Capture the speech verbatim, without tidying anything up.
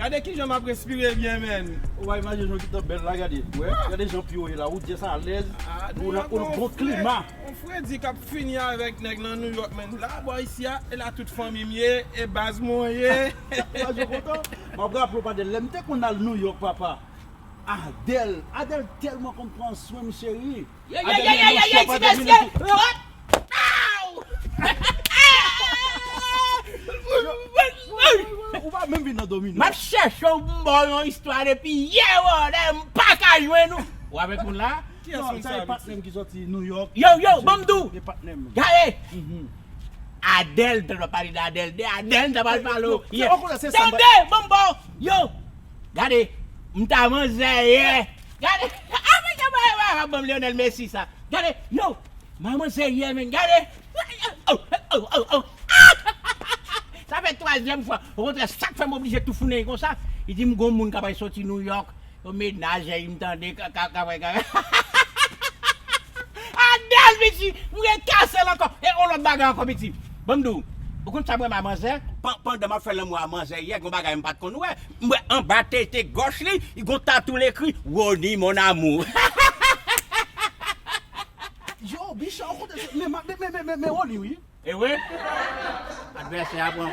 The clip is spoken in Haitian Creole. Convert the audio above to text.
Gade kijan m ap respire byen, menn. Ou pa imajine jan ki tan bèl la, gade. Wè, gade jan pye w ye la, ou dyes alèz, Ah, ou New nan York, ou on bon frè, klima. On frè di k ap fini avèk nèg nan New York, menn. La, bò isi a, e la tout fanmi m ye, e baz mwen ye. Ou pa jwe kontan? M ap raple w, pa de lè m te konn al New York, papa. Adèl, Adèl tèlman konn pran swen m, cheri. Yo, yo, yo, yo, yo, yo, ti mesye. Hop! Pow! Ou pa menm vin nan domino. M ap chèche w pou m ba w yon istwa depi yè, wè, m pa ka jwenn ou. Ou avèk moun la? Non, sa e patnè m ki soti New York. Yo, yo, ban m di w. E patnè m. Gade! Adèl, te dwe pale de Adèl. De Adèl, te pral pale w. Yo, yo, yo, yo, yo, Tande, ban m ba w. Yo! Gade, m ta manzè yè. Gade, ban m Lionel Messi sa. Gade, yo! M a manzè yè, menn, gade. Sa fè twazyèm fwa. Okontrè, sa k fè m oblije toufoune konsa. Li di m gon moun k ap soti New York. Yo mennaj li, m tande ka ka ka ka. Adèl, piti, m rekase l ankò. E yon lòt bagay ankò, piti. Ban m di w. Ou konn sa m renmen a manzè? Pandan m ap fè lanmou a manzè yè, gon bagay m pa t konn wè. M wè anba tete gòch li, li gon tatou l ekri Rony mon amour. Yo, Bicha, ou kontan se men men men men men men Rony wi. E wi? Advèsè a pran.